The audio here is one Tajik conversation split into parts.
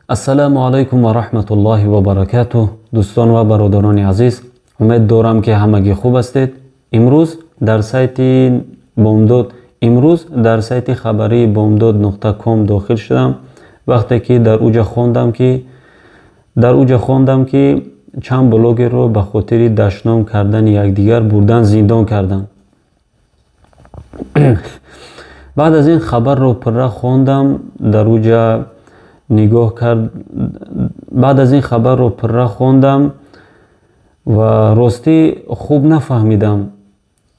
Ассалому алайкум ва раҳматуллоҳи ва баракатуҳ. Дӯстон ва бародарони азиз, умед дорам, ки ҳамагӣ хуб ҳастед. Имрӯз дар сайти Бомдод, имрӯз дар сайти хабарии Бомдод.ком дохил шудам. Вақте ки дар уҷа хондам, ки дар уҷа хондам, ки чанд блогерро ба хотири дашном кардани якдигар бурдан зиндон карданд. Баъд аз ин хабарро пурра хондам, дар уҷа нигоҳ кард. Баъд аз ин хабарро пурра хондам ва ростӣ хуб нафаҳмидам,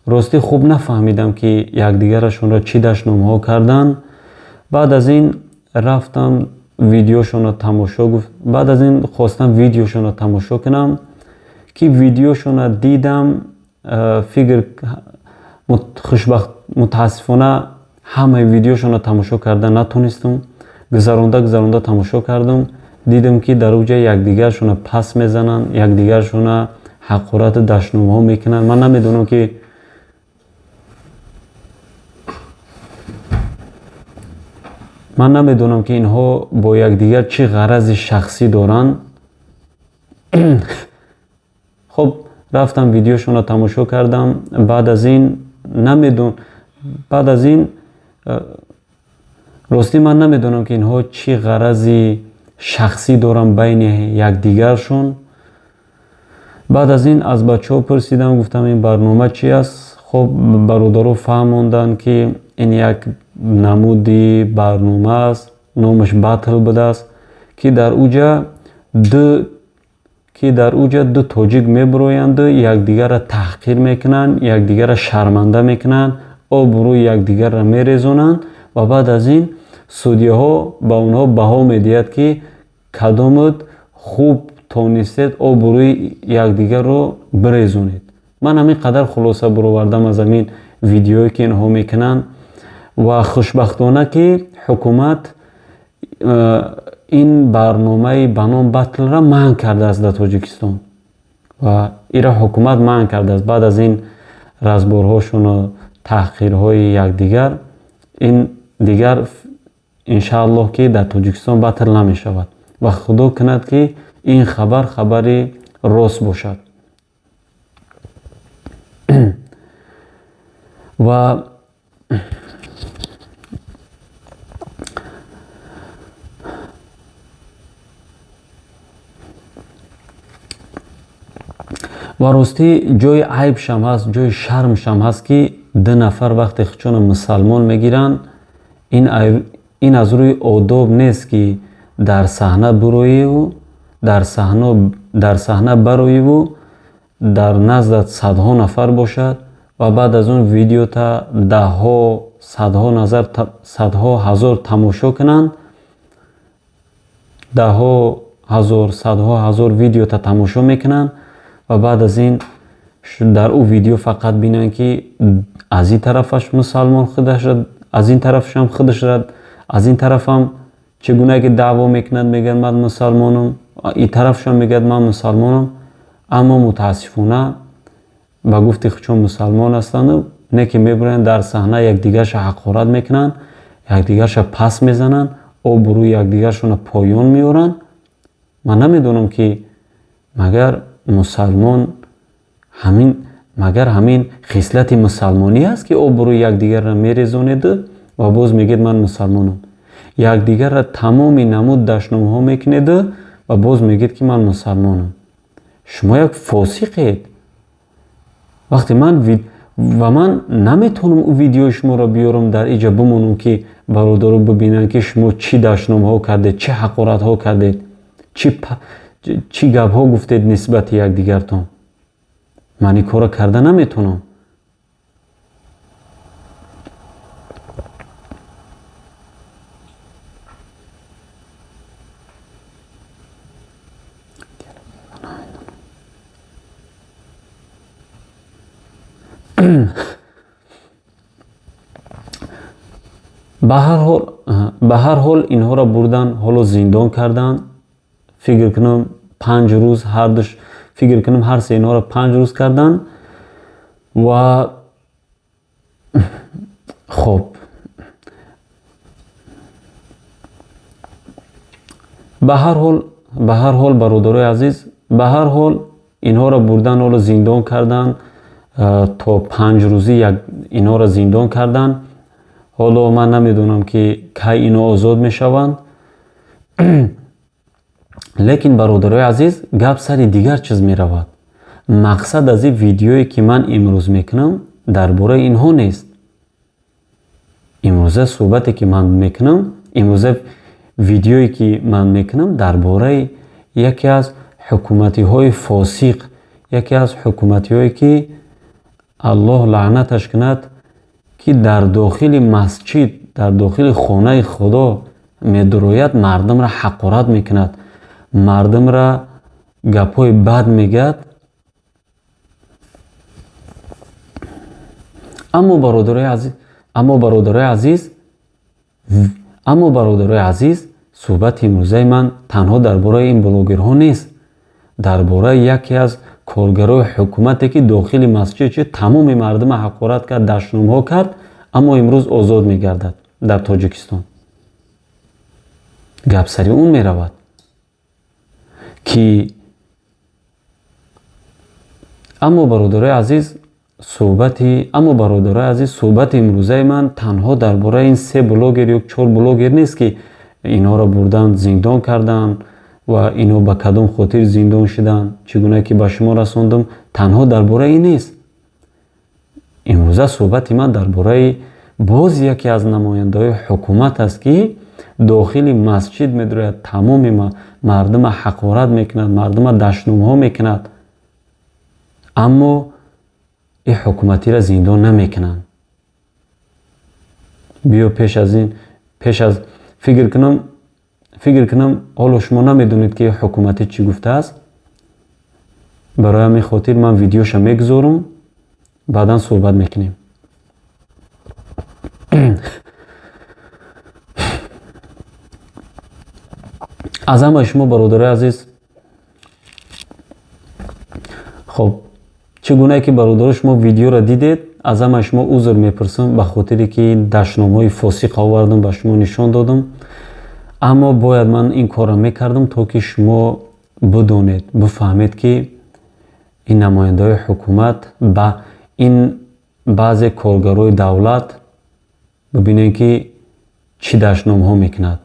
ростӣ хуб нафаҳмидам, ки якдигарашонро чӣ дашномҳо карданд. Баъд аз ин рафтам видеошонро тамошо гуфт. Баъд аз ин хостам видеошонро тамошо кунам, ки видеошонро дидам, фикр хушбахт, мутаассифона, ҳамаи видеошонро тамошо карда натонистам. Гузаронда гузаронда тамошо кардам, дидам, ки дар уҷа якдигаршонро пас мезананд, якдигаршона ҳақорату дашномҳо мекунанд. Ман намедонам, ки ман намедонам, ки инҳо бо якдигар чӣ ғарази шахсӣ доранд. Хуб, рафтам, видеошонро тамошо кардам. Баъд аз ин намедон баъд аз ин ростӣ ман намедонам, ки инҳо чӣ ғарази шахсӣ доранд байни якдигаршон. Баъд аз ин аз бачаҳо пурсидам, гуфтам, ин барнома чи аст? Хуб, бародаро фаҳмонданд, ки ин як намуди барнома аст, номаш батл будааст, ки дар уҷа ду тоҷик мебуроянду якдигарро таҳқир мекунанд, якдигарро шарманда мекунанд, обрӯи якдигарро мерезонанд ва баъд аз ин судяҳо ба онҳо баҳо медиҳад, ки кадомат хуб тонистед обрӯи якдигарро бирезонед. Ман ҳамин қадар хулоса баровардам аз ҳамин видеое, ки инҳо мекунанд. Ва хушбахтона, ки ҳукумат ин барномаи ба ном батлра манъ кардааст дар Тоҷикистон ва инро ҳукумат манъ кардааст. Баъд аз ин разборҳошону таҳқирҳои якдигар, ин дигар, иншааллоҳ, ки дар Тоҷикистон батл намешавад ва худо кунад, ки ин хабар хабари рост бошад. Ва ростӣ, ҷои айбшам ҳаст, ҷои шармшам ҳаст, ки ду нафар вақте худшонро мусалмон мегиранд, ин аз рӯи одоб нест, ки дар саҳна буроиву дар саҳна бароиву дар наздат садҳо нафар бошад ва баъд аз он видеота даҳҳо, садҳо назар, садҳо ҳазор тамошо кунанд, даҳҳо ҳазор, садҳо ҳазор видеота тамошо мекунанд ва баъд аз ин дар ӯ видео фақат бинанд, ки аз ин тарафаш мусалмон худашра, аз ин тарафашам худашра, аз ин тарафам чӣ гуна ки даъво мекунад, мегӯяд, ман мусалмонам, ин тарафшам мегӯяд, ман мусалмонам, аммо мутаассифона, ба гуфти худшон мусалмон ҳастанду не ки мебуранд дар саҳна якдигарша ҳақорат мекунанд, якдигарша пас мезананд, обрӯи якдигаршонро поён меоранд. Ман намедонам, ки магар мусалмон ҳамин, магар ҳамин хислати мусалмонӣ аст, ки обрӯи якдигарро мерезонеду ва боз мегӯед, ман мусалмонам. Якдигарро тамоми намуд дашномҳо мекунеду ва боз мегӯед, ки ман мусалмонам. Шумо як фосиқед. Вақте ман ва ман наметавонам ӯ видеои шуморо биёрам, дар иҷа бимонам, ки бародаро бибинанд, ки шумо чӣ дашномҳо кардед, чӣ ҳақоратҳо кардед, чӣ гапҳо гуфтед нисбати якдигартон. Ман ин корро карда наметавонам. Ба ҳар ҳол, инҳоро бурдан, ҳоло зиндон карданд. Фикр кунам, 5 рӯз ҳардуш, фикр кунам, ҳар се инҳоро 5 рӯз карданд. Ва хоб. Ба ҳар ҳол, ба ҳар ҳол, бародарои азиз, ба ҳар ҳол инҳоро бурдан, ҳоло зиндон кардан, то 5 рӯзӣ як инҳоро зиндон кардан. Ҳоло ман намедонам, ки кай ино озод мешаванд. Лекин, бародарои азиз, гап сари дигар чиз меравад. Мақсад аз ин видеое, ки ман имрӯз мекунам, дар бораи инҳо нест. Имрӯза суҳбате, ки ман мекунам, имрӯза видеое, ки ман мекунам, дар бораи яке аз ҳукуматиҳои фосиқ, яке аз ҳукуматиҳое, ки Аллоҳ лаънаташ кунад, ки дар дохили масҷид, дар дохили хонаи Худо медурояд, мардумро ҳақорат мекунад, мардумро гапҳои бад мегӯяд. Аммо, бародарои азиз, суҳбати имрӯзаи ман танҳо дар бораи ин блогерҳо нест, дар бораи яке аз коргарои ҳукумате, ки дохили масҷид чи тамоми мардума ҳақорат кард, дашномҳо кард, аммо имрӯз озод мегардад дар Тоҷикистон. Гап сари он меравад, ки аммо, бародарои азиз, суҳбати имрӯзаи ман танҳо дар бораи ин се блогер ё чор блогер нест, ки инҳоро бурдан, зиндон карданд ва инҳо ба кадом хотир зиндон шуданд, чӣ гуна ки ба шумо расондам. Танҳо дар бораи ин нест. Имрӯза суҳбати ман дар бораи боз яке аз намояндаҳои ҳукумат аст, ки дохили масҷид медурояд, тамоми мардума ҳақорат мекунад, мардума дашномҳо мекунад, аммо ин ҳукуматиро зиндон намекунанд. Биё, пеш аз ин, пеш аз фикр кунам, ҳоло шумо намедонед, ки ҳукуматӣ чӣ гуфтааст. Барои ҳамин хотир ман видеоша мегузорам, баъдан суҳбат мекунем. Аз ҳамаи шумо, бародарои азиз, хоб, чӣ гунае ки, бародаро, шумо видеоро дидед, аз ҳамаи шумо узр мепурсам ба хотире ки дашномҳои фосиқ овардам, ба шумо нишон додам. Аммо бояд ман ин корро мекардам, то ки шумо бидонед, бифаҳмед, ки ин намояндаҳои ҳукумат ба ин баъзе коргарои давлат, бибинед, ки чӣ дашномҳо мекунад.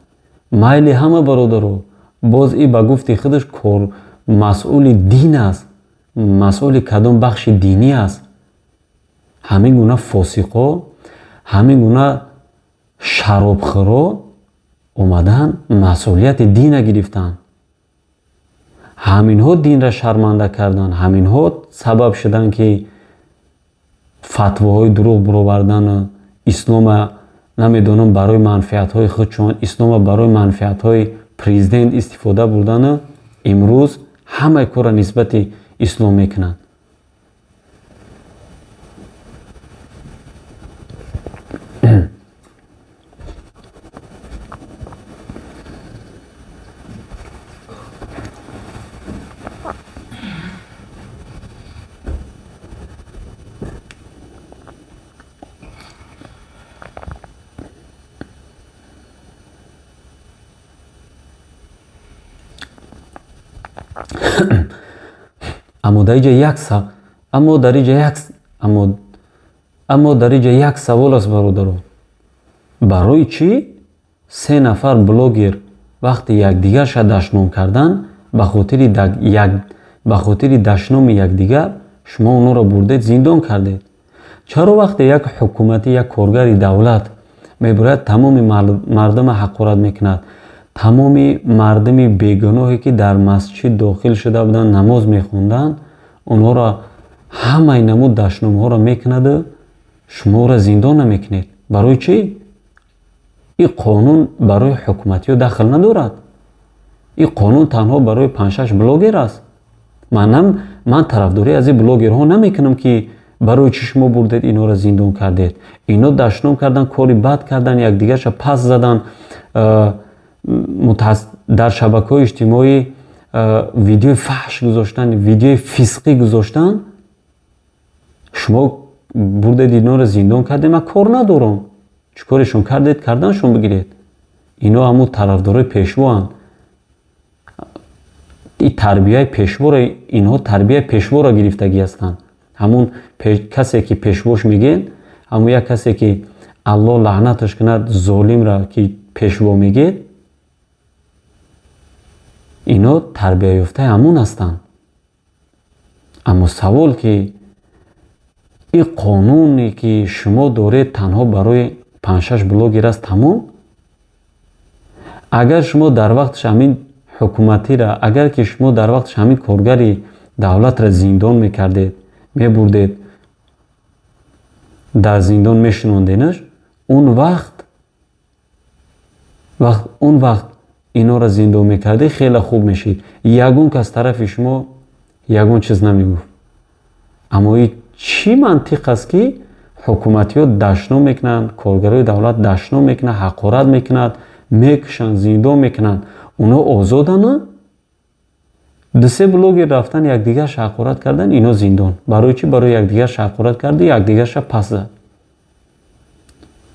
Майли ҳама, бародаро, боз и ба гуфти худаш кор масъули дин аст, масъули кадом бахши динӣ аст. Ҳамин гуна фосиқо, ҳамин гуна шаробхӯро омадан, масъулияти дина гирифтанд. Ҳаминҳо динра шарманда карданд, ҳаминҳо сабаб шуданд, ки фатвоҳои дурӯғ буровардану ислома, намедонам, барои манфиатҳои худшон, ислома барои манфиатҳои президент истифода бурдану имрӯз ҳамаи корро нисбати ислом мекунанд. Аммо дар иҷа як савол аст, бародаро: барои чӣ се нафар блогер вақте якдигарша дашном кардан, ба хотири дашноми якдигар шумо онҳоро бурдед, зиндон кардед? Чаро вақте як ҳукуматӣ, як коргари давлат мебурад, тамоми мардума ҳақорат мекунад, тамоми мардуми бегуноҳе, ки дар масҷид дохил шуда буданд, намоз мехонданд, онҳоро ҳамаи намуд дашномҳоро мекунаду шуморо зиндон намекунед? Барои чӣ? Ин қонун барои ҳукуматиҳо дахл надорад. Ин қонун танҳо барои панҷшаш блогер аст. Ман тарафдорӣ аз ин блогерҳо намекунам, ки барои чӣ шумо бурдед, инҳоро зиндон кардед. Ино дашном кардан, кори бад кардан, якдигарша пас задан, дар шабакаҳои иҷтимоӣ видеои фаҳш гузоштан, видеои фисқӣ гузоштан. Шумо бурдед, инҳоро зиндон кардед. Ман кор надорам, чӣ корешон кардед, карданшон бигиред. Ино ҳамун тарафдорои пешвоанд. И тарбияи пешвора, инҳо тарбияи пешвора гирифтагӣ ҳастанд. Ҳамун касе ки пешвош мегӯед, ҳамун як касе ки Аллоҳ лаънаташ кунад, золимра ки пешво мегӯед, ино тарбияёфтаи ҳамун ҳастанд. Аммо савол ки ин қонуне ки шумо доред танҳо барои панҷ-шаш блогер аст, тамом? Агар шумо дар вақташ ҳамин ҳукуматира, агар ки шумо дар вақташ ҳамин коргари давлатра зиндон мекардед, мебурдед, дар зиндон мешинонденаш, он вақт инора зиндон мекардед, хеле хуб мешид. Ягон кас тарафи шумо ягон чиз намегуфт. Аммо ин чӣ мантиқ аст, ки ҳукуматиҳо дашном мекунанд, коргарои давлат дашном мекунанд, ҳақорат мекунанд, мекушанд, зиндон мекунанд, онҳо озоданд? Дусе блогер рафтан, якдигарша ҳақорат кардан, ино зиндон. Барои чӣ? Барои якдигарша ҳақорат карду якдигарша пас зад.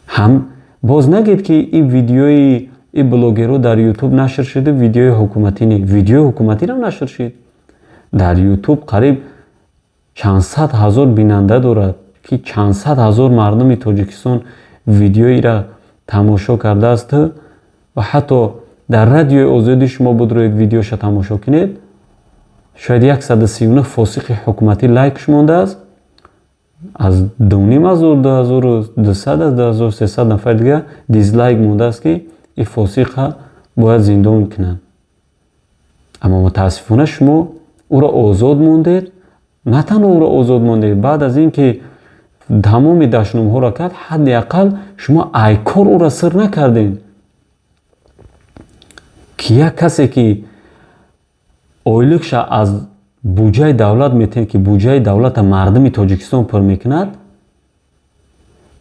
Ҳам боз нагед, ки ин видеои ин блогерҳо дар Ютуб нашр шуду, видеои ҳукуматӣ не. Видеои ҳукуматиам нашр шуд дар Ютуб, қариб чандсад ҳазор бинанда дорад, ки чандсад ҳазор мардуми Тоҷикистон видеоира тамошо кардааст. Ва ҳатто дар Радиои Озодӣ шумо будроед, видеоша тамошо кунед, шояд 139 фосиқи ҳукуматӣ лайкш мондааст, аз 2500, 2200, аз 2300 нафар дига дизлайк мондааст, ки ин фосиқа бояд зиндон кунанд. Аммо мутаассифона шумо ӯро озод мондед. На танҳо ӯро озод мондед, баъд аз ин ки тамоми дашномҳоро кард, ҳадди ақал шумо айкор ӯро сир накардед, ки як касе ки ойликша аз буҷаи давлат метиҳед, ки буҷаи давлата мардуми Тоҷикистон пур мекунад,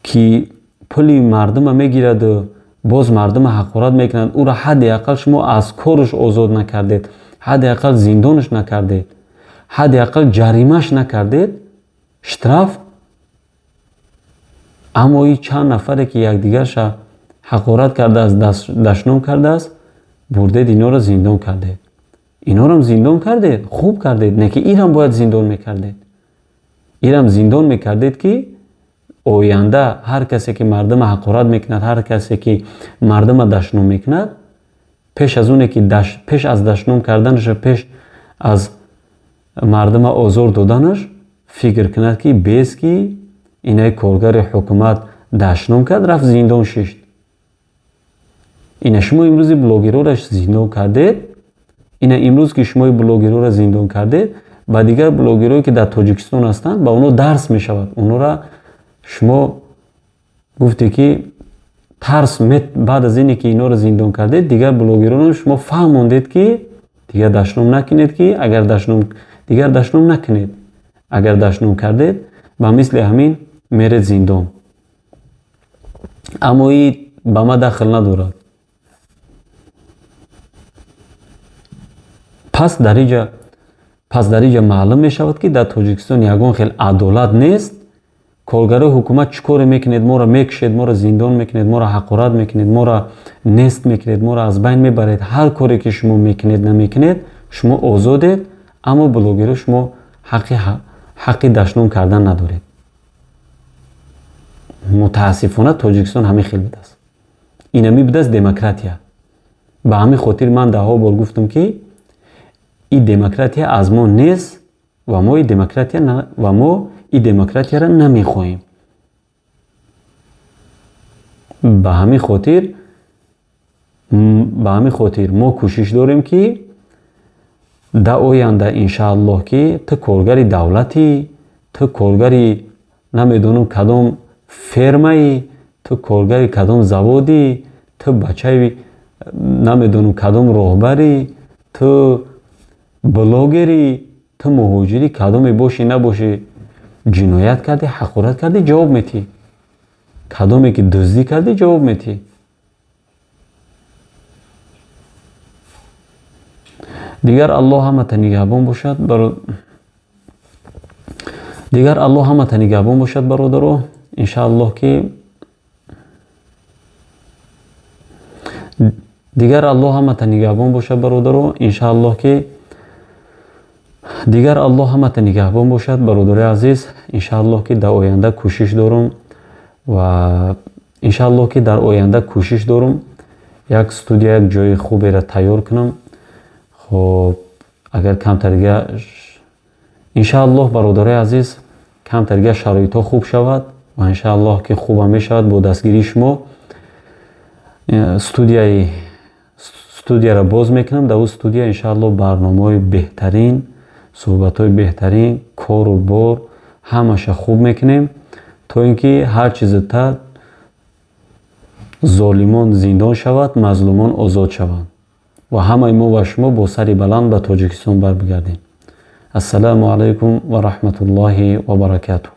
ки пули мардума мегираду боз мардума ҳақорат мекунад, ӯро ҳадди ақал шумо аз кораш озод накардед, ҳадди ақал зиндонаш накардед, ҳадди ақал ҷаримаш накардед, штраф. Аммо ин чанд нафаре ки якдигарша ҳақорат кардааст, дашном кардааст, бурдед, инора зиндон кардед. Инорам зиндон кардед, хуб кардед, не ки ирам бояд зиндон мекардед, ирам зиндон мекардед, ки оянда ҳар касе ки мардума ҳақорат мекунад, ҳар касе ки мардума дашном мекунад, пеш аз оне ки пеш аз дашном карданаш, пеш аз мардума озор доданаш фикр кунад, ки бес ки инаи коргари ҳукумат дашном кард, рафт зиндон шишт. Ина шумо имрӯзи блогерора зиндон кардед. Ина имрӯз ки шумо блогерора зиндон кардед, ба дигар блогерое ки дар Тоҷикистон ҳастанд, ба онҳо дарс мешавад. Онҳора шумо гуфте ки тарс. Баъд аз ине ки инҳоро зиндон кардед, дигар блогеронро шумо фаҳмондед, ки дигар дашном накунед, ки агар дашном, дигар дашном накунед, агар дашном кардед, ба мисли ҳамин меред зиндон. Аммо и ба ма дахл надорад. Пас дар иҷа маълум мешавад, ки дар Тоҷикистон ягон хел адолат нест. Коргарои ҳукумат, чӣ коре мекунед? Моро мекушед, моро зиндон мекунед, моро ҳақорат мекунед, моро нест мекунед, моро аз байн мебаред. Ҳар коре ки шумо мекунед, намекунед, шумо озодед, аммо блогеро шумо ҳаққи дашном кардан надоред. Мутаассифона, Тоҷикистон ҳамин хел будааст. Инами будааст демократия. Ба ҳамин хотир ман даҳҳо бор гуфтам, ки ин демократия аз мо нест ва мо ин демократияро намехоҳем. Ба ҳамин хотир мо кӯшиш дорем, ки да оянда, иншааллоҳ, ки ту коргари давлатӣ, ту коргари намедонам кадом фермаӣ, ту коргари кадом заводӣ, ту бачаи намедонам кадом роҳбарӣ, ту блогерӣ, ту муҳоҷирӣ, кадоме бошӣ набошӣ, ҷиноят кардӣ, ҳақорат кардӣ, ҷавоб метиҳӣ. Кадоме ки дуздӣ кардӣ, ҷавоб метиҳӣ. Дигар Аллоҳ ҳамата нигаҳбон бошад. Дигар Аллоҳ ҳамата нигаҳбон бошад, бародаро. Иншааллоҳ ки дигар Аллоҳ ҳамата нигаҳбон бошад, бародаро. Иншааллоҳ ки. Дигар Аллоҳ ҳамата нигаҳбон бошад, бародари азиз. Иншааллоҳ, ки дар оянда кӯшиш дорум ва иншааллоҳ, ки дар оянда кӯшиш дорум, як студия, як ҷои хуберо тайёр кунам. Хоб, агар камтарига, иншааллоҳ, бародарои азиз, камтарига шароитҳо хуб шавад ва иншааллоҳ, ки хубам мешавад, бо дастгирии шумо студияро боз мекунам. Дар ӯ студия, иншааллоҳ, барномаҳои беҳтарин, суҳбатҳои беҳтарин, кору бор ҳамаша хуб мекунем, то ин ки ҳарчи зудтар золимон зиндон шавад, мазлумон озод шаванд ва ҳамаи мо ва шумо бо сари баланд ба Тоҷикистон барбигардем. Ассалому алайкум ва раҳматуллоҳи ва баракатуҳ.